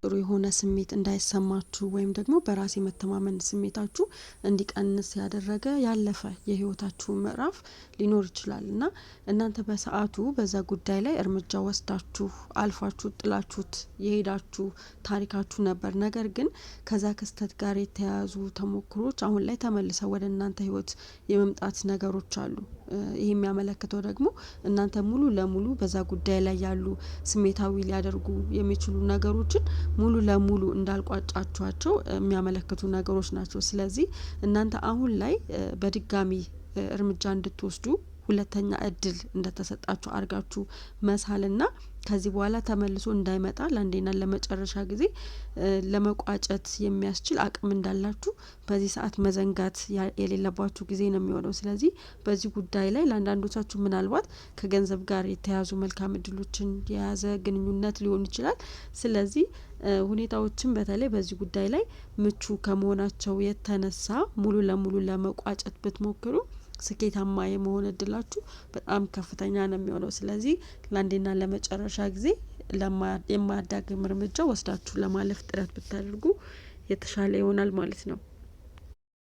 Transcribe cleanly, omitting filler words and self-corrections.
ጥሩ የሆነ ስሜት እንዳይሰማችሁ ወይም ደግሞ በራስ የመተማመን ስሜታችሁ እንዲቀንስ ያደረገ ያለፈ የህይወታችሁ ምዕራፍ ሊኖር ይችላል። እና እናንተ በሰአቱ በዛ ጉዳይ ላይ እርምጃ ወስዳችሁ አልፋችሁ ጥላችሁት የሄዳችሁ ታሪካችሁ ነበር። ነገር ግን ከዛ ክስተት ጋር የተያያዙ ተሞክሮች አሁን ላይ ተመልሰው ወደ እናንተ ህይወት የመምጣት ነገሮች አሉ። ይሄ የሚያመለክተው ደግሞ እናንተ ሙሉ ለሙሉ በዛ ጉዳይ ላይ ያሉ ስሜታዊ ሊያደርጉ የሚችሉ ነገሮችን ሙሉ ለሙሉ እንዳልቋጫችኋቸው የሚያመለክቱ ነገሮች ናቸው። ስለዚህ እናንተ አሁን ላይ በድጋሚ እርምጃ እንድትወስዱ ሁለተኛ እድል እንደተሰጣችሁ አድርጋችሁ መሳልና ከዚህ በኋላ ተመልሶ እንዳይመጣ ለአንዴና ለመጨረሻ ጊዜ ለመቋጨት የሚያስችል አቅም እንዳላችሁ በዚህ ሰዓት መዘንጋት የሌለባችሁ ጊዜ ነው የሚሆነው። ስለዚህ በዚህ ጉዳይ ላይ ለአንዳንዶቻችሁ ምናልባት ከገንዘብ ጋር የተያዙ መልካም እድሎችን የያዘ ግንኙነት ሊሆን ይችላል። ስለዚህ ሁኔታዎችን በተለይ በዚህ ጉዳይ ላይ ምቹ ከመሆናቸው የተነሳ ሙሉ ለሙሉ ለመቋጨት ብትሞክሩ ስኬታማ የመሆን እድላችሁ በጣም ከፍተኛ ነው የሚሆነው። ስለዚህ ለአንዴና ለመጨረሻ ጊዜ የማያዳግም እርምጃ ወስዳችሁ ለማለፍ ጥረት ብታደርጉ የተሻለ ይሆናል ማለት ነው።